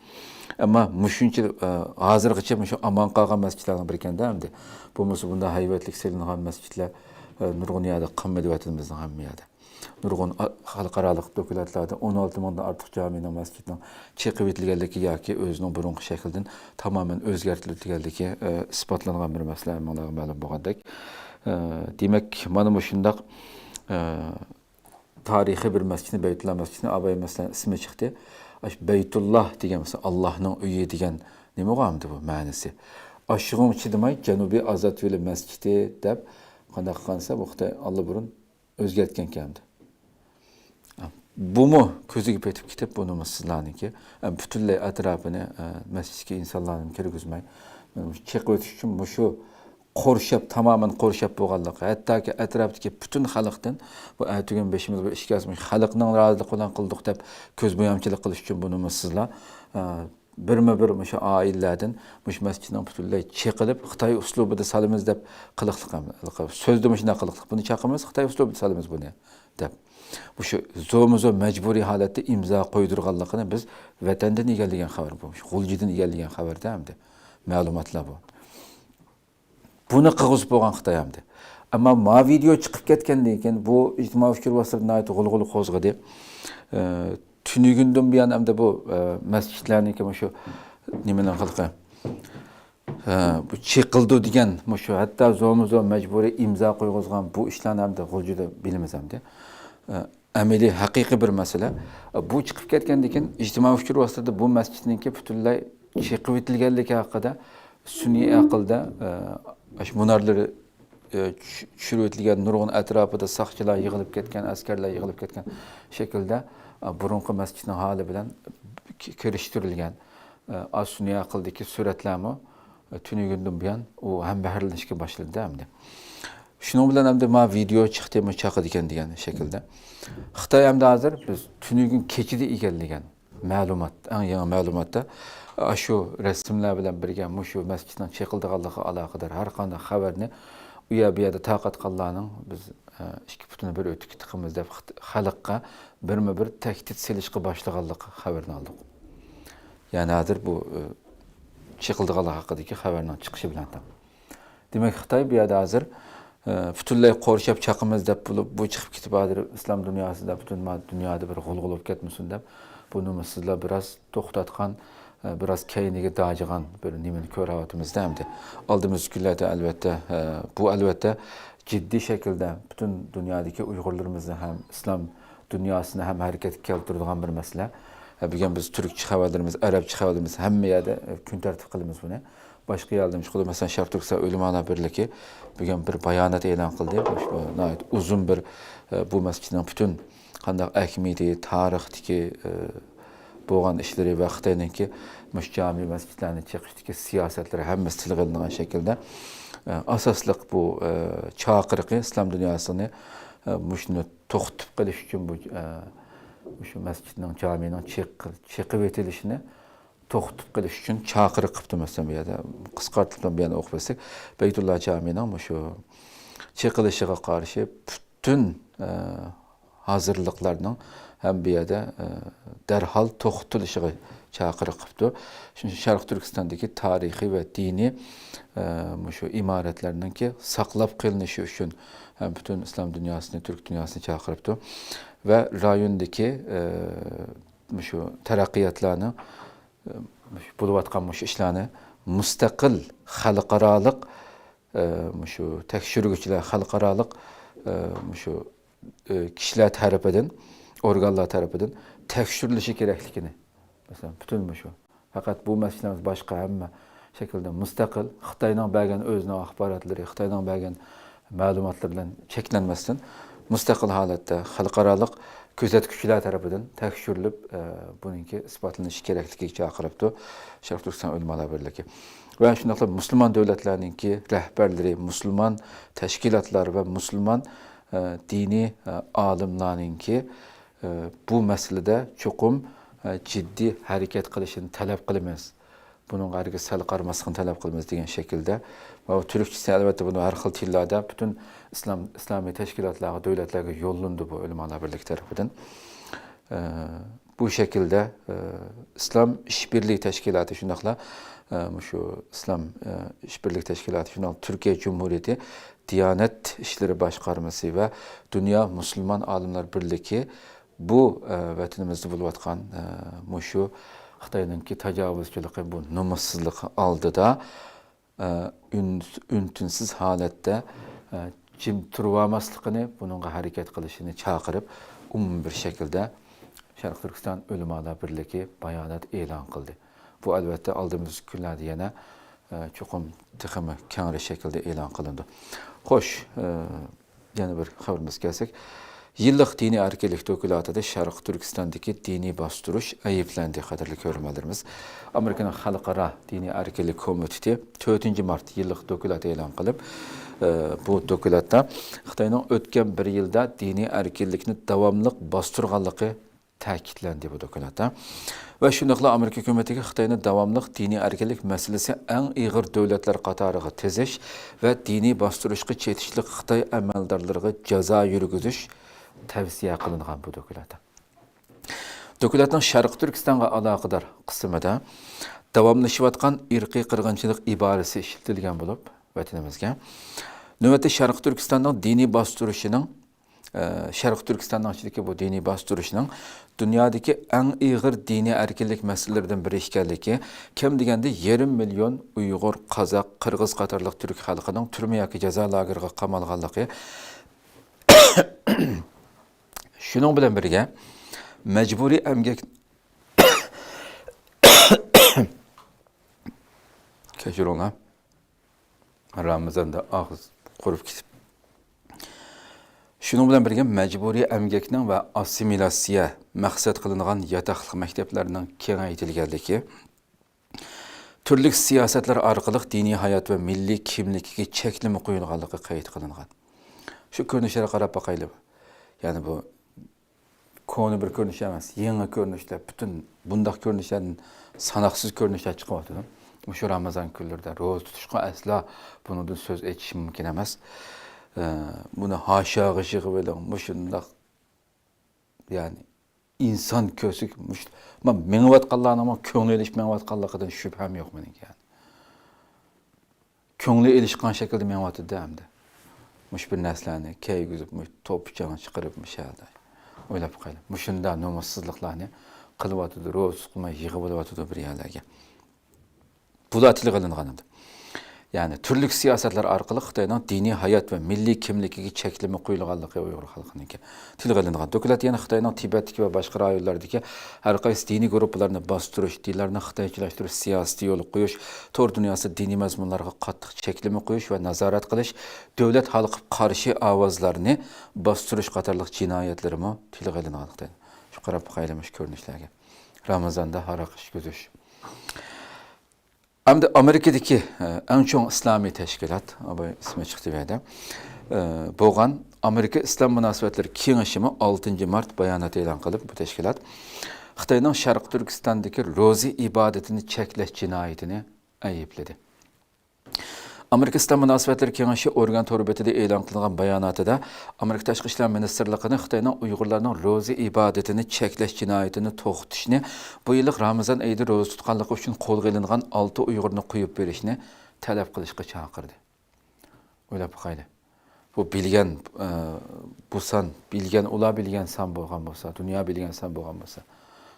ئەمما مۇشۇنچە، ئە، ھازىرغىچە مۇشۇ ئامان قالغان مەسچىتلەرنىڭ بىرى ئىكەندە ئەمدى. بولمىسا بۇنداق ھەيۋەتلىك سېلىنغان مەسچىتلەر، ئە، نۇرغۇن يەردە قالمىدى ۋەتىنىمىزنىڭ ھەممە يەردە. نۇرغۇن ئا-، خەلقئارالىق دوكلاتلاردا ئون ئالتە مىڭدىن ئارتۇق جامىنىڭ، مەسچىتنىڭ چېقىۋېتىلگەنلىكى ياكى ئۆزىنىڭ بۇرۇنقى شەكلىدىن تامامەن ئۆزگەرتىلىۋېتىلگەنلىكى، ئە، ئىسپاتلانغان بىر مەسىلە، ھەممىڭلارغا مەلۇم بولغاندەك. ئە، دېمەك، مانا مۇشۇنداق، ئە، تارىخىي بىر مەسچىتنى، بەيتۇللا مەسچىتىنى، ئاۋاي مەسىلەن ئىسمى چىقتى. ئاشۇ بەيتۇللا دېگەن مەسىلەن، ئاللاھنىڭ ئۆيى دېگەن نېمە بولغان ئەمدى بۇ مەنىسى؟ ئاشۇغىمۇ چىدىماي، جەنۇبىي ئازادپىلە مەسچىتى دەپ، قانداق قىلغان دېسە، بۇ خىتاي ئاللىبۇرۇن ئۆزگەرتكەنكەن ئەمدى. بۇمۇ كۆزىگە پېتىپ كېتىپ، بۇ نومۇسسىزلارنىڭكى، ئە، پۈتۈنلەي ئەتراپىنى، ئە، مەسچىتكە ئىنسانلارنى كىرگۈزمەي، مۇشۇ چېقىۋېتىش ئۈچۈن مۇشۇ قورشاپ، تامامەن قورشاپ بولغانلىقى، ھەتتاكى ئەتراپتىكى پۈتۈن خەلقتىن، بۇ ئەتىگۈن بېشىمىزغا بىر ئىش كەلسە، مۇشۇ خەلقنىڭ رازىلىقى بىلەن قىلدۇق دەپ، كۆز بويامچىلىق قىلىش ئۈچۈن بۇ نومۇسسىزلار، ئە، بىرمۇ بىر مۇشۇ ئائىلىلەردىن مۇشۇ مەسچىتنىڭ پۈتۈنلەي چېقىلىپ، خىتاي ئۇسلۇبىدا سالىمىز دەپ قىلىقلىق، سۆزدە مۇشۇنداق قىلىقلىق. بۇنى چاقىمىز، خىتاي ئۇسلۇبىدا سالىمىز بۇنى دەپ. مۇشۇ زورمۇ زور مەجبۇرىي ھالەتتە ئىمزا قويدۇرغانلىقىنى بىز ۋەتەندىن ئىگىلىگەن خەۋەر بۇ. مۇشۇ غۇلجىدىن ئىگىلىگەن خەۋەردە ئەمدى مەلۇماتلار بۇ. بۇنى قىلغۇزۇپ بولغان خىتاي ئەمدى. ئەمما ما ۋىدېئو چىقىپ كەتكەندىن كېيىن بۇ ئىجتىمائىي ئۇچۇر ۋاسىتىلىرىدە ناھايىتى غۇلغۇلا قوزغىدى. ئە، تۈنۈگۈندىن بۇيان ئەمدى بۇ، ئە، مەسچىتلەرنىڭكى مۇشۇ نېمىنىڭ خەلقى، ئە، بۇ چېقىلدى دېگەن مۇشۇ ھەتتا زورمۇ زور مەجبۇرىي ئىمزا قويغۇزغان بۇ ئىشلارنى ئەمدى غۇلجىدا بىلىمىز ئەمدى. ئە، ئەمەلىي ھەقىقىي بىر مەسىلە. بۇ چىقىپ كەتكەندىن كېيىن ئىجتىمائىي ئۇچۇر ۋاسىتىلىرىدە بۇ مەسچىتنىڭكى پۈتۈنلەي چېقىۋېتىلگەنلىكى ھەققىدە سۈنئىي ئەقىلدە، ئە، ئاشۇ مۇنارلىرى، ئە، چۈش-، چۈشۈرۈۋېتىلگەن نۇرغۇن ئەتراپىدا ساقچىلار يىغىلىپ كەتكەن، ئەسكەرلەر يىغىلىپ كەتكەن شەكىلدە، ئە، بۇرۇنقى مەسچىتنىڭ ھالى بىلەن ك-، كىرىشتۈرۈلگەن، ئە، ئاز سۈنئىي ئەقىلدىكى سۈرەتلەرمۇ، ئە، تۈنۈگۈندىن بۇيان ئۇ ھەمبەھىرلىنىشكە باشلىدى ئەمدى. شۇنىڭ بىلەن ئەمدى ما ۋىدېو چىقتى، ما چاقىدىكەن دېگەن شەكىلدە. خىتاي ئەمدى ھازىر بىز تۈنۈگۈن كېچىدە ئىگىلىگەن مەلۇمات، ئەڭ يېڭى مەلۇماتتا ئاشۇ رەسىملەر بىلەن بىرگە مۇشۇ مەسچىتنىڭ چېقىلىدىغانلىقىغا ئالاقىدار ھەر قانداق خەۋەرنى ئۇ يەر بۇ يەردە تارقاتقانلارنىڭ بىز، ئە، ئىككى پۇتىنى بىر ئۆتۈككە تىقىمىز دەپ خىت-، خەلققە بىرمۇ بىر تەھدىت سېلىشقا باشلىغانلىق خەۋىرىنى ئالدۇق. يەنى ھازىر بۇ، ئە، چېقىلىدىغانلىق ھەققىدىكى خەۋەرنىڭ چىقىشى بىلەن تەڭ. دېمەك، خىتاي بۇ يەردە ھازىر، ئە، پۈتۈنلەي قورشاپ چاقىمىز دەپ بولۇپ، بۇ چىقىپ كېتىپ، ھازىر ئىسلام دۇنياسىدا، پۈتۈن ما-، دۇنيادا بىر غۇلغۇلا بولۇپ كەتمىسۇن دەپ، بۇ نومۇسسىزلار بىراز توختاتقان، ئە، بىراز كەينىگە داجىغان بىر نېمىنى كۆرۈۋاتىمىز-دە ئەمدى. ئالدىمىزدىكى كۈنلەردە، ئەلۋەتتە، ئە، بۇ، ئەلۋەتتە، جىددىي شەكىلدە پۈتۈن دۇنيادىكى ئۇيغۇرلىرىمىزنى ھەم ئىسلام دۇنياسىنى ھەم ھەرىكەتكە كەلتۈرىدىغان بىر مەسىلە. ئە، بۈگۈن بىز تۈركچە خەۋەرلىرىمىز، ئەرەبچە خەۋەرلىرىمىز ھەممە يەردە، ئە، كۈن تەرتىپ قىلىمىز بۇنى. باشقا يەردىمۇ چىقىدۇ. مەسىلەن، شەرقىي تۈركىستان ئۆلىمالار بىرلىكى بۈگۈن بىر بايانات ئېلان قىلدى. مۇشۇ ناھايىتى ئۇزۇن بىر، ئە، بۇ مەسچىتنىڭ پۈتۈن قانداق ئەھمىيىتى، تارىختىكى، ئە، بولغان ئىشلىرى ۋە خىتاينىڭكى مۇشۇ جامى مەسچىتلەرنى چېقىشتىكى سىياسەتلىرى ھەممىسى تىلغا ئېلىنغان شەكىلدە، ئە، ئاساسلىق بۇ، ئە، چاقىرىقى ئىسلام دۇنياسىنى، ئە، مۇشۇنى توختىتىپ قېلىش ئۈچۈن بۇ، ئە، مۇشۇ مەسچىتنىڭ، جامىنىڭ چېقىپ، چېقىۋېتىلىشىنى توختىتىپ قېلىش ئۈچۈن چاقىرىق قىپتۇ. مەسىلەن، بۇ يەردە قىسقارتىپ بۇ يەردە ئوقۇپ ئۆتسەك، بەيتۇللا جامىنىڭ مۇشۇ چېقىلىشىغا قارشى پۈتۈن، ئە، ھازىرلىقلارنىڭ ھەم بۇ يەردە، ئە، دەرھال توختىتىلىشىغا چاقىرىق قىپتۇ. شۇ شەرقىي تۈركىستاندىكى تارىخىي ۋە دىنىي، ئە، مۇشۇ ئىمارەتلەرنىڭكى ساقلاپ قېلىنىشى ئۈچۈن ھەم پۈتۈن ئىسلام دۇنياسىنى، تۈرك دۇنياسىنى چاقىرىپتۇ. ۋە رايوندىكى، ئە، مۇشۇ تەرەققىياتلارنىڭ، ئە، مۇشۇ بولۇۋاتقان مۇشۇ ئىشلارنى مۇستەقىل خەلقئارالىق، ئە، مۇشۇ تەكشۈرگۈچىلەر، خەلقئارالىق، ئە، مۇشۇ، ئە، كىشىلەر تەرىپىدىن، ئورگانلار تەرىپىدىن تەكشۈرۈلۈشى كېرەكلىكىنى، مەسىلەن، پۈتۈن مۇشۇ، پەقەت بۇ مەسىلىمىز باشقا ھەممە شەكىلدە مۇستەقىل، خىتاينىڭ بەرگەن ئۆزىنىڭ ئاخباراتلىرى، خىتاينىڭ بەرگەن مەلۇماتلىرى بىلەن چەكلەنمەستىن، مۇستەقىل ھالەتتە خەلقئارالىق كۆزەتكۈچىلەر تەرىپىدىن تەكشۈرۈلۈپ، ئە، بۇنىڭكى ئىسپاتلىنىشى كېرەكلىكىگە چاقىرىپتۇ شەرقىي تۈركىستان ئۆلىمالار بىرلىكى. ۋە شۇنداقلا مۇسۇلمان دۆلەتلەرنىڭكى رەھبەرلىرى، مۇسۇلمان تەشكىلاتلار ۋە مۇسۇلمان، ئە، دىنىي، ئە، ئالىملارنىڭكى، ئە، بۇ مەسىلىدە چوقۇم، ئە، جىددىي ھەرىكەت قىلىشىنى تەلەپ قىلىمىز. بۇنىڭغا ھەرگىز سەل قارىماسلىقنى تەلەپ قىلىمىز دېگەن شەكىلدە. ۋە تۈركچىسى، ئەلۋەتتە، بۇنى ھەر خىل تىللاردا پۈتۈن ئىسلام، ئىسلامىي تەشكىلاتلارغا، دۆلەتلەرگە يوللىنىدۇ بۇ ئۆلىمالار بىرلىكى تەرىپىدىن. ئە، بۇ شەكىلدە، ئە، ئىسلام ئىشبىرلىكى تەشكىلاتى شۇنداقلا، ئە، مۇشۇ ئىسلام، ئە، ئىشبىرلىكى تەشكىلاتى شۇنداق تۈركىيە جۇمھۇرىيىتى دىيانەت ئىشلىرى باشقارمىسى ۋە دۇنيا مۇسۇلمان ئالىملار بىرلىكى بۇ، ئە، ۋەتىنىمىزدە بولۇۋاتقان، ئە، مۇشۇ خىتاينىڭكى تاجاۋۇزچىلىقى، بۇ نومۇسسىزلىقى ئالدىدا، ئە، ئۈن-، ئۈن-تىنسىز ھالەتتە، ئە، جىم تۇرۇۋالماسلىقىنى، بۇنىڭغا ھەرىكەت قىلىشىنى چاقىرىپ، ئومۇمىي بىر شەكىلدە شەرقىي تۈركىستان ئۆلىمالار بىرلىكى بايانات ئېلان قىلدى. بۇ، ئەلۋەتتە، ئالدىمىزدىكى كۈنلەردە يەنە ئە، چوقۇم تېخىمۇ كەڭرى شەكىلدە ئېلان قىلىنىدۇ. خوش، ئە، يەنە بىر خەۋىرىمىزگە كەلسەك، يىللىق دىنىي ئەركىنلىك دوكلاتىدا شەرقىي تۈركىستاندىكى دىنىي باستۇرۇش ئەيىبلەندى، قەدىرلىك كۆرۈرمەنلىرىمىز. ئامېرىكىنىڭ خەلقئارا دىنىي ئەركىنلىك كومىتېتى تۆتىنچى مارت يىللىق دوكلات ئېلان قىلىپ، ئە، بۇ دوكلاتتا خىتاينىڭ ئۆتكەن بىر يىلدا دىنىي ئەركىنلىكنى داۋاملىق باستۇرغانلىقى تەكىتلەندى بۇ دوكلاتتا. ۋە شۇنداقلا ئامېرىكا ھۆكۈمىتىگە خىتاينى داۋاملىق دىنىي ئەركىنلىك مەسىلىسى ئەڭ ئېغىر دۆلەتلەر قاتارىغا تىزىش ۋە دىنىي باستۇرۇشقا چېتىشلىق خىتاي ئەمەلدارلىرىغا جازا يۈرگۈزۈش تەۋسىيە قىلىنغان بۇ دوكلاتتا. دوكلاتنىڭ شەرقىي تۈركىستانغا ئالاقىدار قىسمىدا داۋاملىشىۋاتقان ئىرقىي قىرغىنچىلىق ئىبارىسى ئىشلىتىلگەن بولۇپ، ۋەتىنىمىزگە نۆۋەتتە شەرقىي تۈركىستاننىڭ دىنىي باستۇرۇشىنىڭ ئە، شەرقىي تۈركىستاننىڭ ئىچىدىكى بۇ دىنىي باستۇرۇشنىڭ دۇنيادىكى ئەڭ ئېغىر دىنىي ئەركىنلىك مەسىلىلىرىدىن بىرى ئىكەنلىكى، كەم دېگەندە يېرىم مىليون ئۇيغۇر، قازاق، قىرغىز قاتارلىق تۈرك خەلقىنىڭ تۈرمە ياكى جازا لاگېرىغا قامالغانلىقى، شۇنىڭ بىلەن بىرگە، مەجبۇرىي ئەمگەك، كەچۈرۈڭلار. رامىزاندا ئاغزى قۇرۇپ كېتىپ. شۇنىڭ بىلەن بىرگە، مەجبۇرىي ئەمگەكنىڭ ۋە ئاسسىمىلياتسىيە مەقسەت قىلىنغان ياتاقلىق مەكتەپلەرنىڭ كېڭەيتىلگەنلىكى، تۈرلۈك سىياسەتلەر ئارقىلىق دىنىي ھايات ۋە مىللىي كىملىكىگە چەكلىمە قويۇلغانلىقى قەيت قىلىنغان. شۇ كۆرۈنۈشلەرگە قاراپ باقايلى. يەنى بۇ كونا بىر كۆرۈنۈش ئەمەس، يېڭى كۆرۈنۈشلەر، پۈتۈن بۇنداق كۆرۈنۈشلەردىن ساناقسىز كۆرۈنۈشلەر چىقىۋاتىدۇ. مۇشۇ رامىزان كۈنلىرىدە روزا تۇتۇشقا ئەسلا بۇنىڭدىن سۆز ئېچىش مۇمكىن ئەمەس. ئە، بۇنى ھاشاغا يىغىۋېلىڭ، مۇشۇنداق، يەنى ئىنسان كۆرسە، مۇش-، ما-، مېڭىۋاتقانلارنىڭمۇ كۆڭۈل ئېلىش مېڭىۋاتقانلىقىدىن شۈبھەم يوق مېنىڭكى، يەنى. كۆڭلى ئېلىشقان شەكىلدە مېڭىۋاتىدۇ ئەمدى. مۇشۇ بىر نەرسىلەرنى كىيگۈزۈپ، مۇشۇ توپا-چاڭ چىقىرىپ، مۇشۇ يەردە. ئويلاپ باقايلى. مۇشۇنداق نومۇسسىزلىقلارنى قىلىۋاتىدۇ، روزا تۇتقۇزماي يىغىۋېلىۋاتىدۇ بىر يەرلەرگە. بۇلار تىلغا ئېلىنغان ئىدى. يەنى تۈرلۈك سىياسەتلەر ئارقىلىق خىتاينىڭ دىنىي ھايات ۋە مىللىي كىملىكىگە چەكلىمە قويۇلغانلىقى ئۇيغۇر خەلقىنىڭكى تىلغا ئېلىنغان. دوكلات يەنە خىتاينىڭ تىبەتتىكى ۋە باشقا رايونلاردىكى ھەر قايسى دىنىي گۇرۇپپىلارنى باستۇرۇش، دىنلارنى خىتايچىلاشتۇرۇش سىياسىتى يولغا قويۇش، تور دۇنياسىدا دىنىي مەزمۇنلارغا قاتتىق چەكلىمە قويۇش ۋە نازارەت قىلىش، دۆلەت ھالقىپ قارشى ئاۋازلارنى باستۇرۇش قاتارلىق جىنايەتلىرىمۇ تىلغا ئېلىنغان. شۇ قاراپ باقايلى مۇشۇ كۆرۈنۈشلەرگە. رامىزاندا ھاراق ئىچكۈزۈش. ئەمدى ئامېرىكىدىكى، ئە، ئەڭ چوڭ ئىسلامىي تەشكىلات، ئاباي ئىسمى چىقتى بۇ يەردە، ئە، بولغان ئامېرىكا ئىسلام مۇناسىۋەتلىرى كېڭىشىمۇ ئالتىنچى مارت بايانات ئېلان قىلىپ، بۇ تەشكىلات خىتاينىڭ شەرقىي تۈركىستاندىكى روزا ئىبادىتىنى چەكلەش جىنايىتىنى ئەيىبلىدى. ئامېرىكا ئىسلام مۇناسىۋەتلىرى كېڭىشى ئورگان تور بېتىدە ئېلان قىلغان باياناتىدا، ئامېرىكا تاشقى ئىشلار مىنىستىرلىقىنى خىتاينىڭ ئۇيغۇرلارنىڭ روزا ئىبادىتىنى چەكلەش جىنايىتىنى توختىتىشنى، بۇ يىللىق رامىزان ئېيىدا روزا تۇتقانلىقى ئۈچۈن قولغا ئېلىنغان ئالتە ئۇيغۇرنى قويۇپ بېرىشنى تەلەپ قىلىشقا چاقىردى. ئويلاپ باقايلى. بۇ بىلگەن، ئە، بۇ سان، بىلگەن، ئۇلار بىلگەن سان بولغان بولسا، دۇنيا بىلگەن سان بولغان بولسا،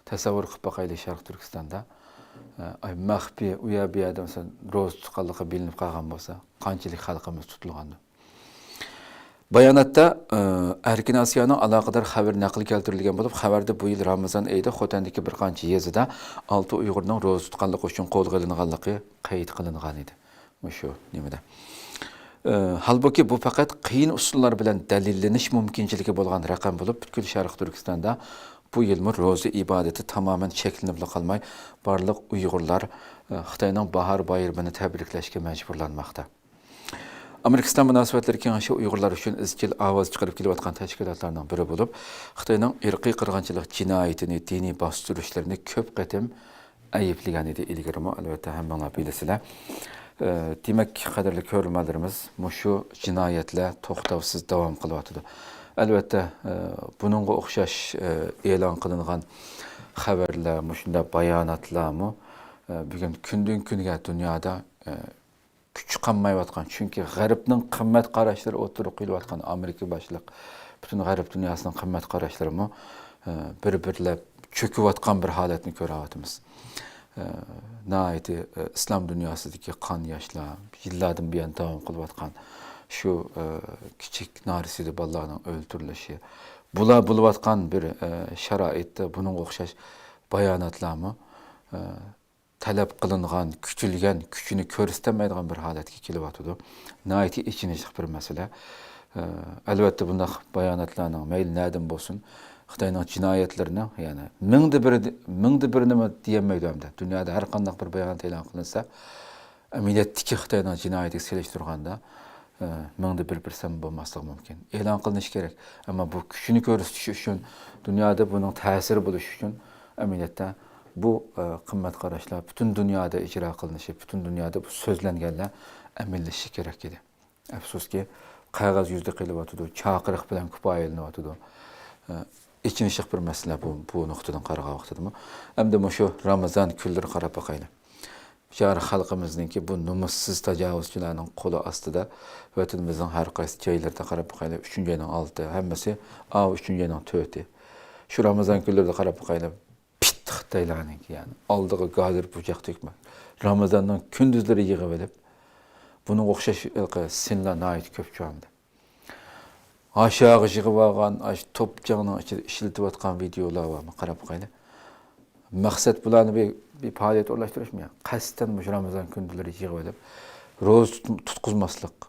تەسەۋۋۇر قىلىپ باقايلى، شەرقىي تۈركىستاندا، ئە، ئاي، مەخپىي، ئۇ يەر، بۇ يەردە، مەسىلەن، روزا تۇتقانلىقى بىلىنىپ قالغان بولسا، قانچىلىك خەلقىمىز تۇتۇلغاندۇ؟ باياناتتا، ئە، ئەركىن ئاسىيانىڭ ئالاقىدار خەۋىرى نەقىل كەلتۈرۈلگەن بولۇپ، خەۋەردە بۇ يىل رامىزان ئېيىدا خوتەندىكى بىر قانچە يېزىدا ئالتە ئۇيغۇرنىڭ روزا تۇتقانلىقى ئۈچۈن قولغا ئېلىنغانلىقى قەيت قىلىنغان ئىدى. مۇشۇ نېمىدە. ئە، ھالبۇكى، بۇ پەقەت قىيىن ئۇسۇللار بىلەن دەلىللىنىش مۇمكىنچىلىكى بولغان رەقەم بولۇپ، پۈتكۈل شەرقىي تۈركىستاندا بۇ يىلمۇ روزا ئىبادىتى تامامەن چەكلىنىپلا قالماي، بارلىق ئۇيغۇرلار، ئە، خىتاينىڭ باھار بايرىمىنى تەبرىكلەشكە مەجبۇرلانماقتا. ئامېرىكا ئىسلام مۇناسىۋەتلىرى كېڭىشى ئۇيغۇرلار ئۈچۈن ئىزچىل ئاۋاز چىقىرىپ كېلىۋاتقان تەشكىلاتلارنىڭ بىرى بولۇپ، خىتاينىڭ ئىرقىي قىرغىنچىلىق جىنايىتىنى، دىنىي باستۇرۇشلىرىنى كۆپ قېتىم ئەيىبلىگەن ئىدى ئىلگىرىمۇ، ئەلۋەتتە، ھەممىڭلار بىلىسىلەر. ئە، دېمەك، قەدىرلىك كۆرۈرمەنلىرىمىز، مۇشۇ جىنايەتلەر توختاۋسىز داۋام قىلىۋاتىدۇ. ئەلۋەتتە، ئە، بۇنىڭغا ئوخشاش، ئە، ئېلان قىلىنغان خەۋەرلەر، مۇشۇنداق باياناتلارمۇ، ئە، بۈگۈن كۈندىن كۈنگە دۇنيادا، ئە، كۈچى قالمايۋاتقان، چۈنكى غەربنىڭ قىممەت قاراشلىرى ئوتتۇرىغا قويۇلۇۋاتقان، ئامېرىكا باشلىق پۈتۈن غەرب دۇنياسىنىڭ قىممەت قاراشلىرىمۇ، ئە، بىر-بىرلەپ چۆكۈۋاتقان بىر ھالەتنى كۆرۈۋاتىمىز. ئە، ناھايىتى، ئە، ئىسلام دۇنياسىدىكى قان ياشلار، يىللاردىن بۇيان داۋام قىلىۋاتقان شۇ، ئە، كىچىك نارەسىدە بالىلارنىڭ ئۆلتۈرۈلۈشى، بۇلار بولۇۋاتقان بىر، ئە، شارائىتتا بۇنىڭغا ئوخشاش باياناتلارمۇ، ئە، تەلەپ قىلىنغان، كۈتۈلگەن كۈچىنى كۆرسىتەلمەيدىغان بىر ھالەتكە كېلىۋاتىدۇ. ناھايىتى ئېچىنىشلىق بىر مەسىلە. ئە، ئەلۋەتتە، بۇنداق باياناتلارنىڭ مەيلى نەدىن بولسۇن، خىتاينىڭ جىنايەتلىرىنىڭ، يەنى مىڭدا بىرى، مىڭدا بىرىنىمۇ دېيەلمەيدۇ ئەمدى. دۇنيادا ھەر قانداق بىر بايانات ئېلان قىلىنسا، ئەمەلىيەتتىكى خىتاينىڭ جىنايىتىگە سېلىشتۇرغاندا، ئە، مىڭدا بىر پىرسەنت بولماسلىقى مۇمكىن. ئېلان قىلىنىشى كېرەك. ئەمما بۇ كۈچىنى كۆرسىتىش ئۈچۈن، دۇنيادا بۇنىڭ تەسىرى بولۇش ئۈچۈن، ئەمەلىيەتتە بۇ، ئە، قىممەت قاراشلار پۈتۈن دۇنيادا ئىجرا قىلىنىشى، پۈتۈن دۇنيادا بۇ سۆزلەنگەنلەر ئەمەلىيلىشىشى كېرەك ئىدى. ئەپسۇسكى، قەغەز يۈزىدە قېلىۋاتىدۇ، چاقىرىق بىلەن كۇپايىلىنىۋاتىدۇ. ئە، ئېچىنىشلىق بىر مەسىلە بۇ، بۇ نۇقتىدىن قارىغان ۋاقتىدىمۇ. ئەمدى مۇشۇ رامىزان كۈنلىرى قاراپ باقايلى. بىچارە خەلقىمىزنىڭكى بۇ نومۇسسىز تاجاۋۇزچىلارنىڭ قولى ئاستىدا ۋەتىنىمىزنىڭ ھەر قايسى جايلىرىدا قاراپ باقايلى، ئۈچىنچى ئاينىڭ ئالتە، ھەممىسى، ئاۋۇ ئۈچىنچى ئاينىڭ تۆتى. شۇ رامىزان كۈنلىرىدە قاراپ باقايلى، پىت خىتايلارنىڭكى، يەنى ئالدىغا گازىر بۇچاق تۆكمەي، رامىزاننىڭ كۈندۈزلىرى يىغىۋېلىپ، بۇنىڭغا ئوخشاش ھېلىقى سىنلار ناھايىتى كۆپ چۈ ئەمدى. ئاشاغا يىغىۋالغان، ئاشۇ توپچاڭنىڭ ئىچىدە ئىشلىتىۋاتقان ۋىدېئولار بارمۇ؟ قاراپ باقايلى. مەقسەت بۇلارنى بىر، بىر پائالىيەت ئورۇنلاشتۇرۇشمۇ؟ قەستەن مۇشۇ رامىزان كۈندىلىرى يىغىۋېلىپ، روزا تۇت-، تۇتقۇزماسلىق.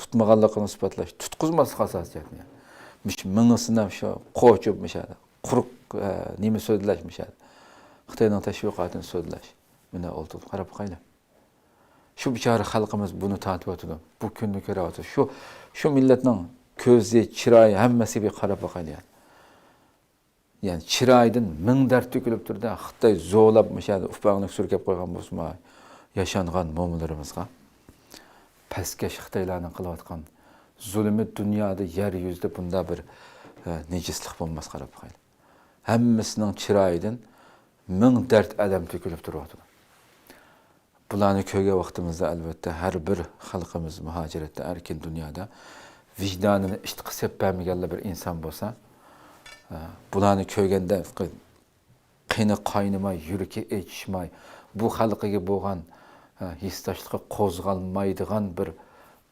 تۇتمىغانلىقىنى ئىسپاتلاش، تۇتقۇزماسلىق ئاساسىي جەھەتتىن. مۇشۇ مېڭىسىنى شۇ قوچۇپ، مۇشۇ قۇرۇق، ئە، نېمە سۆزلەش، مۇشۇ خىتاينىڭ تەشۋىقاتىنى سۆزلەش. مانا ئولتۇرۇپ قاراپ باقايلى. شۇ بىچارە خەلقىمىز بۇنى تارتىۋاتىدۇ. بۇ كۈننى كۆرۈۋاتىدۇ. شۇ، شۇ مىللەتنىڭ كۆزى، چىرايى، ھەممىسىگە بىر قاراپ باقايلى، يەنى. يەنى چىرايىدىن مىڭ دەرد تۆكۈلۈپ تۇرىدۇ. خىتاي زورلاپ مۇشۇ يەردە ئۇپا-ئۆڭلۈك سۈركەپ قويغان بولسىمۇ، ياشانغان مومىلىرىمىزغا. پەسكەش خىتايلارنىڭ قىلىۋاتقان زۇلۇمى دۇنيادا، يەر يۈزىدە بۇنداق بىر، ئە، نىجىسلىق بولماس، قاراپ باقايلى. ھەممىسىنىڭ چىرايىدىن مىڭ دەرد ئەلەم تۆكۈلۈپ تۇرۇۋاتىدۇ. بۇلارنى كۆرگەن ۋاقتىمىزدا، ئەلۋەتتە، ھەر بىر خەلقىمىز مۇھاجىرەتتە، ئەركىن دۇنيادا ۋىجدانىنى ئىتقا سېلىپ بەرمىگەنلا بىر ئىنسان بولسا، ئە، بۇلارنى كۆرگەندە قېنى قاينىماي، يۈرىكى ئېچىشماي، بۇ خەلقىگە بولغان، ئە، ھېسداشلىقى قوزغالمايدىغان بىر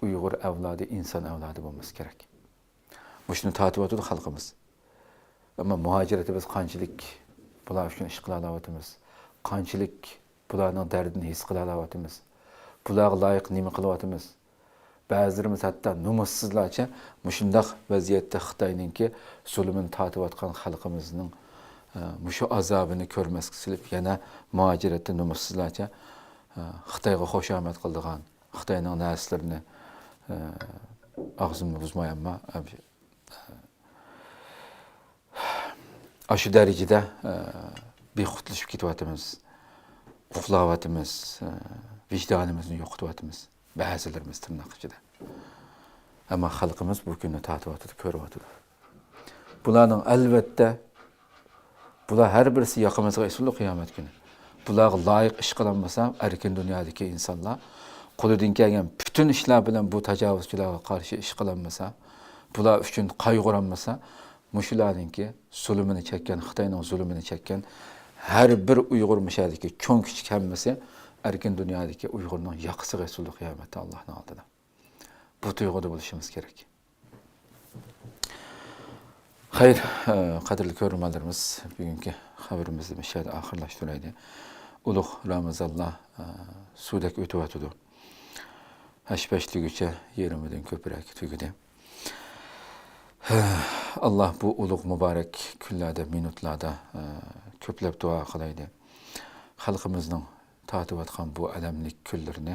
ئۇيغۇر ئەۋلادى، ئىنسان ئەۋلادى بولمىسا كېرەك. مۇشۇنى تارتىۋاتىدۇ خەلقىمىز. ئەمما مۇھاجىرەتتە بىز قانچىلىك بۇلار ئۈچۈن ئىش قىلالاۋاتىمىز؟ قانچىلىك بۇلارنىڭ دەردىنى ھېس قىلالاۋاتىمىز؟ بۇلارغا لايىق نېمە قىلىۋاتىمىز؟ بەزىلىرىمىز ھەتتا نومۇسسىزلارچە مۇشۇنداق ۋەزىيەتتە خىتاينىڭكى زۇلۇمىنى تارتىۋاتقان خەلقىمىزنىڭ، ئە، مۇشۇ ئازابىنى كۆرمەسكە سېلىپ، يەنە مۇھاجىرەتتە نومۇسسىزلارچە، ئە، خىتايغا خۇشامەت قىلىدىغان، خىتاينىڭ نەرسىلىرىنى، ئە، ئاغزىمنى بۇزماي، ئەمما، ئە، ئاشۇ دەرىجىدە، ئە، بىخۇدلىشىپ كېتىۋاتىمىز، ئۇخلاۋاتىمىز، ئە، ۋىجدانىمىزنى يوقىتىۋاتىمىز. بەزىلىرىمىز تىرناق ئىچىدە. ئەمما خەلقىمىز بۇ كۈننى تارتىۋاتىدۇ، كۆرۈۋاتىدۇ. بۇلارنىڭ ئەلۋەتتە، بۇلار ھەر بىرسى ياقىمىزغا ئېسىلىدۇ قىيامەت كۈنى. بۇلارغا لايىق ئىش قىلالمىسا، ئەركىن دۇنيادىكى ئىنسانلار قولىدىن كەلگەن پۈتۈن ئىشلار بىلەن بۇ تاجاۋۇزچىلارغا قارشى ئىش قىلالمىسا، بۇلار ئۈچۈن قايغۇرالمىسا، مۇشۇلارنىڭكى زۇلۇمىنى چەككەن، خىتاينىڭ زۇلۇمىنى چەككەن ھەر بىر ئۇيغۇر، مۇشۇ يەردىكى چوڭ كىچىك ھەممىسى ئەركىن دۇنيادىكى ئۇيغۇرنىڭ ياقىسىغا ئېسىلىدۇ قىيامەتتە ئاللاھنىڭ ئالدىدا. بۇ تۇيغۇدا بولۇشىمىز كېرەك. خەير، ئە، قەدىرلىك كۆرۈرمەنلىرىمىز، بۈگۈنكى خەۋىرىمىزنى مۇشۇ يەردە ئاخىرلاشتۇرايلى. ئۇلۇغ رامىزانلار، ئە، سۇدەك ئۆتۈۋاتىدۇ. ھەش-پەش دېگۈچە يېرىمىدىن كۆپرەك تۈگىدى. ئاللا بۇ ئۇلۇغ مۇبارەك كۈنلەردە، مىنۇتلاردا، ئە، كۆپلەپ دۇئا قىلايلى. خەلقىمىزنىڭ تارتىۋاتقان بۇ ئەلەملىك كۈنلىرىنى،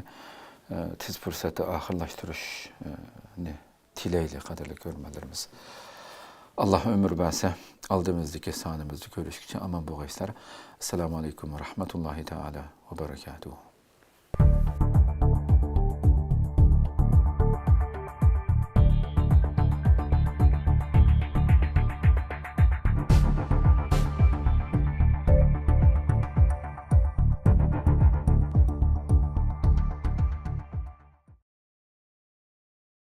ئە، تېز پۇرسەتتە ئاخىرلاشتۇرۇشنى تىلەيلى، قەدىرلىك كۆرۈرمەنلىرىمىز. ئاللا ئۆمۈر بەرسە، ئالدىمىزدىكى سانىمىزدا كۆرۈشكىچە ئامان بولغايسىلەر. ئەسسالامۇ ئەلەيكۇم ۋە رەھمەتۇللاھى تائالا ۋە بەرەكاتۇھۇ.